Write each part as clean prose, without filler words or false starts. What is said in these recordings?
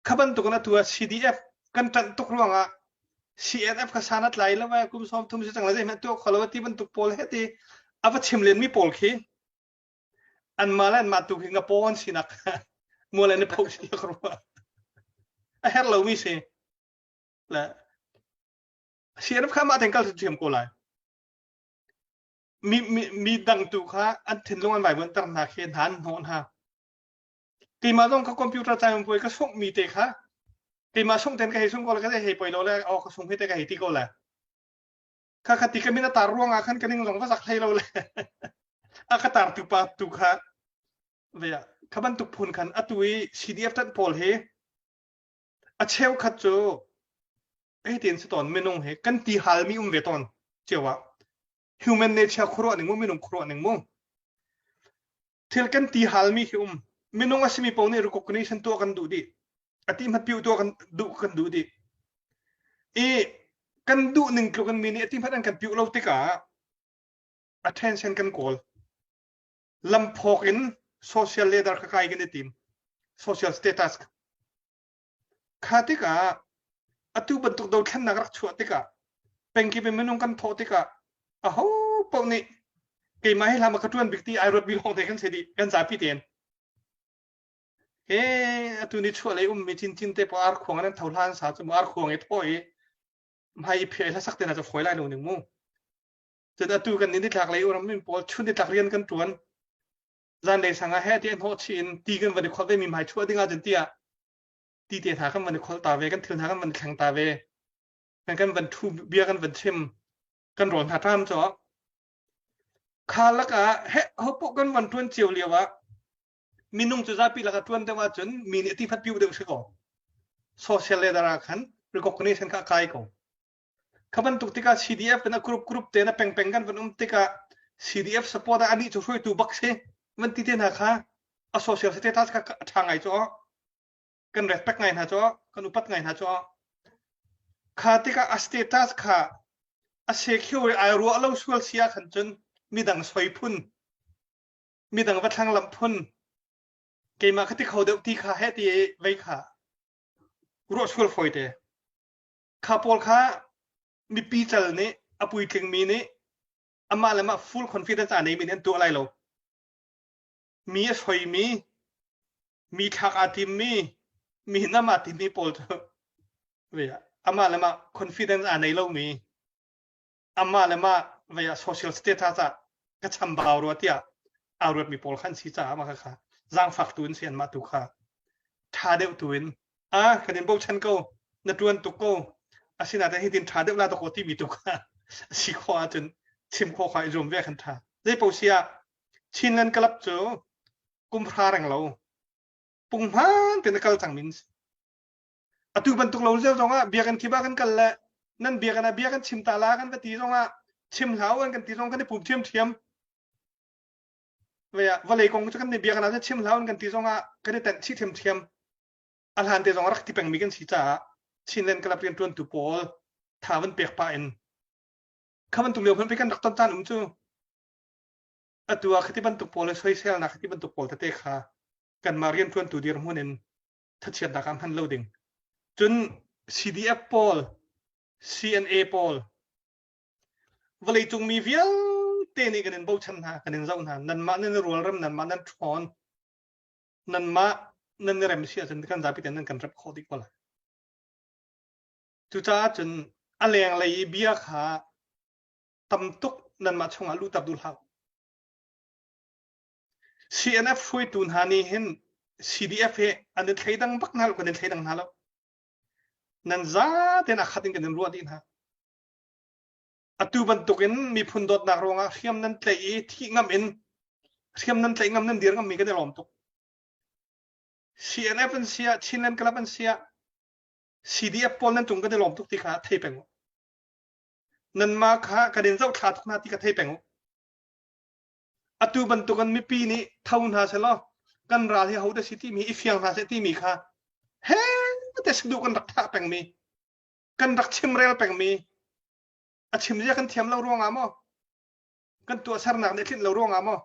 Kha bantukin atu ah CDF kan ṭanh tuk ruangah CNF kha san a tlai lo ee, kum 30 si cang le zeihmanh tuah kho lo ti bantuk pawl he ti a va chim lenmi pawl khi anmah le anmah tu khi ngapaw an sinak mual an i phoh si ka ruah. A herh lomi si. Le CNF kha mah ten kal thiam ko lai. Mi, mi, mi dang tu kha an thinlung an vaivuanhter hna khi hna an hnawh hna. Keimah zong ka computer caminpuai ka sunghmi te kha keimah sungh ten ka hei sung ko le ka hei poi lo le aw ka sung hi te ka hei ti ko le kha kha ti ka min a tar ruang ah khan ka ning zong va zak hlei lo le a ka tar tu pa tu kha ve kha bantuk phun khan atu i CDF tat pawl hi a cheukhat cu ei tin si ton minung hi kan ti hal mi um ve ton cewa human nature khuruah ning mu minung khuruah ning mu Thil kan ti halmi khi um. Minung a simi paoh nih recognition tuah kan duh dih. A ti hmat piu tuah kan duh kan duh dih. I kan duh ning tluk in mi nih a ti hmat an kan piu lo tikah attention kan kawl. Lamphawk in social ladder kha kai kan i tim. Social status Kha tikah atu bantuk dothlennak rak chuah tikah pengkip in minung kan thawh tikah aho paoh nih keimah hi hlam ka ṭuan bik ti ai ruat mi lawng te kan si dih kan zapi tein. He atu ni chuah lei ummi cincin te paoh arkhuang an tho hlan sa cu mu arkhuang i thaw i hmai i phiah i hlasak te na cu fawi lai lo ning mu. Cun atu kan ni nithlak lei uram min pawl chun nitlak rian kan ṭuan zanlei sang ah he ti hnawh chih in ti kan van i kholh ve mi hmai chuah ding ahcun tiah ti te hna kan van i kholh ta ve kan thil hna kan van thleng ta ve kan kan van thu bia kan van chim kan rawl hna ṭam cu kha lakah he hopo kan van ṭuan cio lio ah minung cu zapi laka ṭuan deuh ahcun mi nih ti phat piu deuh si ko social ladder ah khan recognition kha kai ko Kha bantuk tikah CDF in a group group te na pengpeng kan van um tikah CDF support ah anih cu hruaitu bak si van ti te hna kha a social status kha a ṭha ngai cu kan respect ngai hna cu kan upat ngai hna cu kha tikah a status kha a secure ai ruah lo sual si ah khan cun midang soi phun midang va thlang lamh phun keimah kha ti kho deuh ti kha he ti vei kha ruah sual fawi te Kha pawl kha mipi cal nih a puitlingmi nih amah le mah full confidence aa neimi nih an tuah lai lo. Mi a soimi, mi thlak aa timmi, mi nam aa timmi pawl cu amah le mah confidence aa nei lomi, amah le mah vei ah social status ah ka chambau rua tiah aa ruatmi pawl kha an si caah mah kha zaangfak tu in si anmah tu kha ṭha deuh tu in a kan in bochan ko na ṭuan tuk ko asinain hitin ṭha deuh la dawk timi tu kha si khawh ahcun chim khawh kha i zuam ve khan ṭha zei paoh si ah Chinland Club cu kum hra reng lo punghman te na kal cang min Atu bantuk lo zeu zongah biakinn kip ah kan kal le nan biakinn ah bia kan chim ta la kan va ti zongah chim hlah u an kan ti zong kan i pum ṭhiamṭhiam. Vawlei kong cu kan nih biakinn ah chim hlah u an kan ti zongah kan i tenh chih ṭhiamṭhiam. A hlan te zong rak ti pengmi kan si caah Chinland Club rianṭuantu pawl tha van pek pah in kha bantuk lio hmanh kan rak ton caan um cu atu ah khati bantuk pawl le soiselnak khati bantuk pawl tete kha kanmah rianṭuantu dirhmun in thachiatnak ah hman lo ding. Cun CDF pawl, CNA pawl, vawleicung mi vialte nih kan in bochan hna, kan in zoh hna. Nanmah nan i rualrem, nanmah nan ṭhawn, nanmah nan i rem si ahcun kan zapi ten nan kan rep khawh dih ko lai. Cucaah cun a lenglei i bia kha tam tuk nanmah chungah luhter duh hlah. CNF hruaitu hna nih hin CDF he an i thleidang bak hna lo, kan in thleidang hna lo. Nan zaten a khat in kan in ruah dih hna. Atu bantukin miphun dawtnak ruangah hriam nan tlaih i thih ngam in hriam nan tlaih ngam nan dir ngammi kan i lawm tuk. CNF an si ah, Chinland Club an si ah, CDF pawl nan cung kan i lawm tuk ti kha thei peng u. Nanmah kha kan in zohthla tuk hna ti kha thei peng u. Atu bantukin mipi nih tho hna selaw kan ral hi hodah si timi i fiang hna seh timi kha he te saduh kan rak thah pengmi kan rak chimrel pengmi a chim zia kan thiam lo ruangah maw kan tuahsernak nih tlinh lo ruangah maw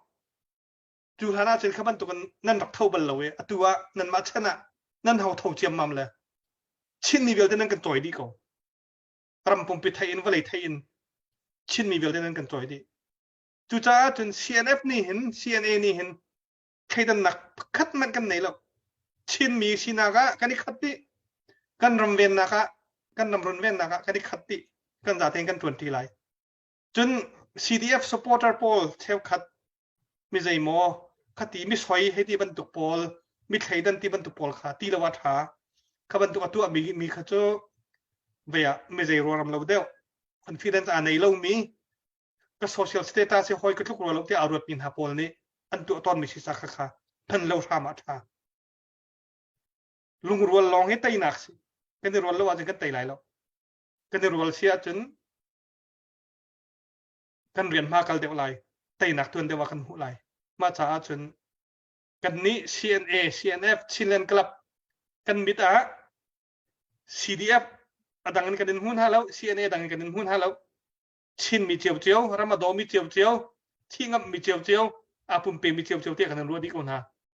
cu hlan ah cun kha bantukin nan rak tho bal lo i atu ah nanmah chan ah. Nan ho tho ciammam le Chinmi vialte nan kan cawi dih ko. Ram pumpi thei in vawlei thei in Chinmi vialte nan kan cawi dih. Cucaah cun CNF nih hin CNA nih hin thleidannak pakhat hmanh kan nei lo. Chinmi sinak ah kan i khat dih. Kan ram vennak ah kan ram runvennak ah kan i khat dih. Kan zatein kan ṭuanṭi lai. Cun CDF supporter pawl cheukhat mi zeimaw khati mi soi hei ti bantuk pawl mi thleidan ti bantuk pawl kha ti lo a ṭha. Kha bantuk a tuah mi mi kha cu vei ah mi zei ruaram lo deuh confidence aa nei lomi ka social status hi hawi ka tluk rua lo tiah aa ruatmi hna pawl nih an tuah tawnmi sisa kha kha hman lo hram ah ṭha. Lungrual lawng hi teinak si. Kan i rual lo ahcun kan tei lai lo. Kan i rual si ahcun kan rian hma kal deuh lai. Teinak tuan deuh ah kan hmuh lai. Mah caah cun kannih CNA, CNF, Chinland Club kan mit ah CDF a dang in kan in hmu hna lo, CNA dang in kan in hmu hna lo. Chinmi ciocio, ram a dawmi ciocio, thi ngamhmi ciocio, aa pumpe mi ciocio tiah kan in ruah dih ko hna.